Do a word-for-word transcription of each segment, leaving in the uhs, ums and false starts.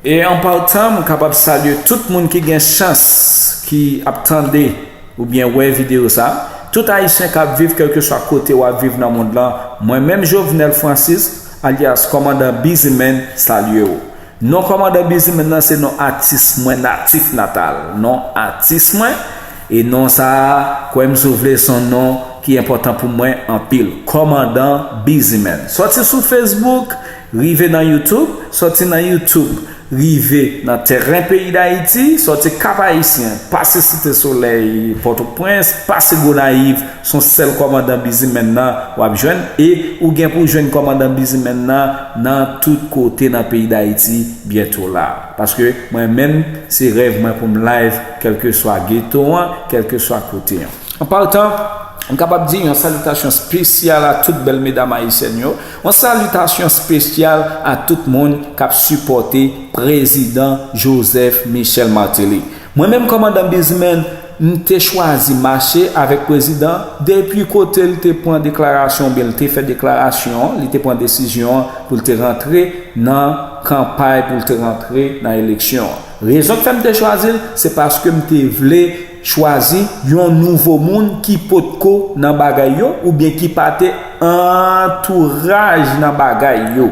E an pawtan, m kapab salye tout moun ki gen chans, ki ap tande oubyen wè videyo sa. Tout Ayisyen k ap viv, kèlkeswa kote w ap viv nan mond lan, mwen menm Jovenel Francis, alyas Kòmandan Bizimen, salye w. Non Kòmandan Bizimen nan se non atis mwen natif natal, non atis mwen. E non sa a, kwè m si w vle, se yon non ki enpòtan pou mwen anpil. Kòmandan Bizimen. Sòti sou Facebook, rive nan YouTube, sòti nan YouTube, rive nan tèren peyi Dayiti, sòti Kap Ayisyen, pase Site Solèy, Pòtoprens, pase Gonayiv, se yon sèl Kòmandan Bizimen nan w ap jwenn, e ou gen pou w jwenn Kòmandan Bizimen nan nan tout kote nan peyi Dayiti byento la. Paske mwen menm, se rèv mwen pou m live, kèlkeswa geto an, kèlkeswa kote an. An pawtan, m kapab di yon salitasyon espesyal a tout bèl medam ayisyèn yo, yon salitasyon espesyal a tout moun k ap sipòte Prezidan Joseph Michel Martelly. Mwen menm, Kòmandan Bizimen, m te chwazi mache avèk Prezidan depi kote l te pran deklarasyon, oubyen l te fè deklarasyon, li te pran desizyon pou l te rantre nan kanpay, pou l te rantre nan eleksyon. Rezon k fè m te chwazi l, se paske m te vle chwazi yon nouvo moun ki potko nan bagay yo, oubyen ki pa te antouraj nan bagay yo.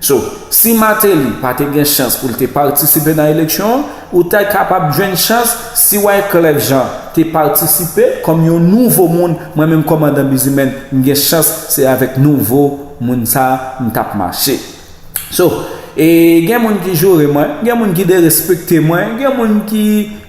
So, si Martelly pa te gen chans pou l te patisipe nan eleksyon an, ou ta kapab jwenn chans si Wyclef Jean te patisipe kòm yon nouvo moun. Mwen menm, Kòmandan Bizimen, m gen chans se avèk nouvo moun sa a m t ap mache. So, e gen moun ki joure mwen, gen moun ki derespekte mwen, gen moun ki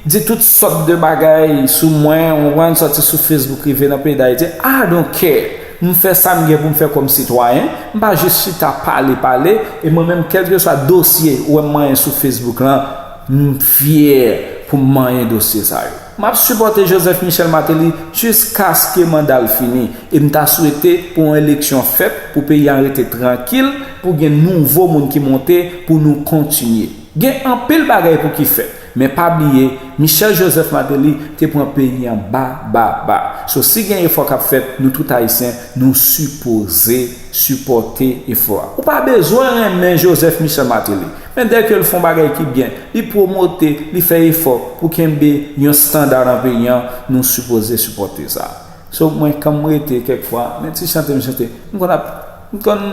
di tout sòt de bagay sou mwen, ou konprann, sòti sou Facebook rive nan peyi Dayiti. I don't care. M fè sa m gen pou m fè kòm sitwayen. M pa jis chita pale, pale. E mwen menm, kèlkeswa dosye ou wè m manyen sou Facebook lan, m fyè pou m manyen dosye sa yo. M ap sipòte Joseph Michel Martelly jiskaske manda l fini. E m ta swete pou yon eleksyon fèt, pou peyi a rete trankil, pou gen nouvo moun ki monte, pou nou kontinye. Gen anpil bagay pou ki fèt, men pa bliye, Michel Joseph Martelly te pran peyi an ba, ba, ba. So, si gen efò k ap fèt, nou tout Ayisyen, nou sipoze sipòte efò a. Ou pa bezwen renmen Joseph Michel Martelly, men dèke l fè yon bagay ki byen, li pwomote, li fè efò pou kenbe yon estanda nan peyi an, nou sipoze sipòte sa. So, mwen, kan m rete kèk fwa, men ti chante m chante, m konn ap, m konn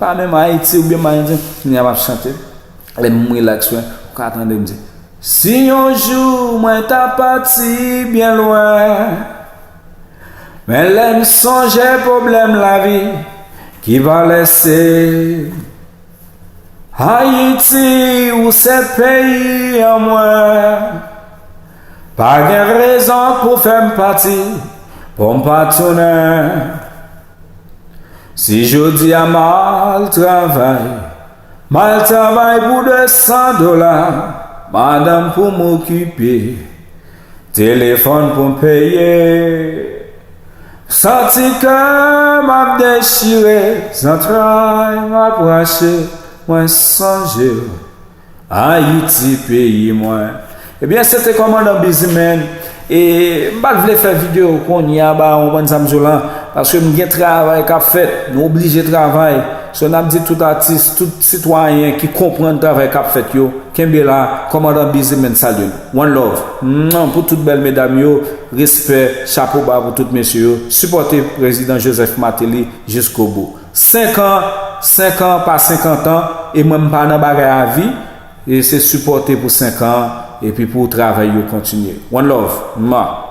pa menm Ayiti oubyen m Ayiti, kounye a m ap chante. Lè m rilaks, wè, ou ka tande m di, si yon jou mwen ta pati byen lwen, men lè m sonje pwoblèm lavi ki pa lèse. Ayiti, ou se peyi an mwen, pa gen rezon pou fè m pati, pou m pa tounen. Si jodi a m al travay, m al travay pou de san dola, madanm pou m okipe, telefòn pou m peye. Santi kè m ap dechire, zantray m ap rache, mwen sonje w. Ayiti peyi mwen. Ebyen, se te Kòmandan Bizimen. E m pa t vle fè videyo kounye a, ba, ou konprann sa m di w lan, paske m gen travay k ap fèt. Nou oblije travay. So, n ap di tout atis, tout sitwayen ki konprann travay k ap fèt yo, kenbe la, Kòmandan Bizimen salye nou. One love. Mwan, pou tout bèl medam yo, respè, chapo ba pou tout mesye yo. Sipòte Prezidan Joseph Martelly jiskobou. Senk an, senk an pa senkant an, e mwen m pa nan bagay avi, e se sipòte pou senk an, epi pou travay yo kontinye. One love, mwa.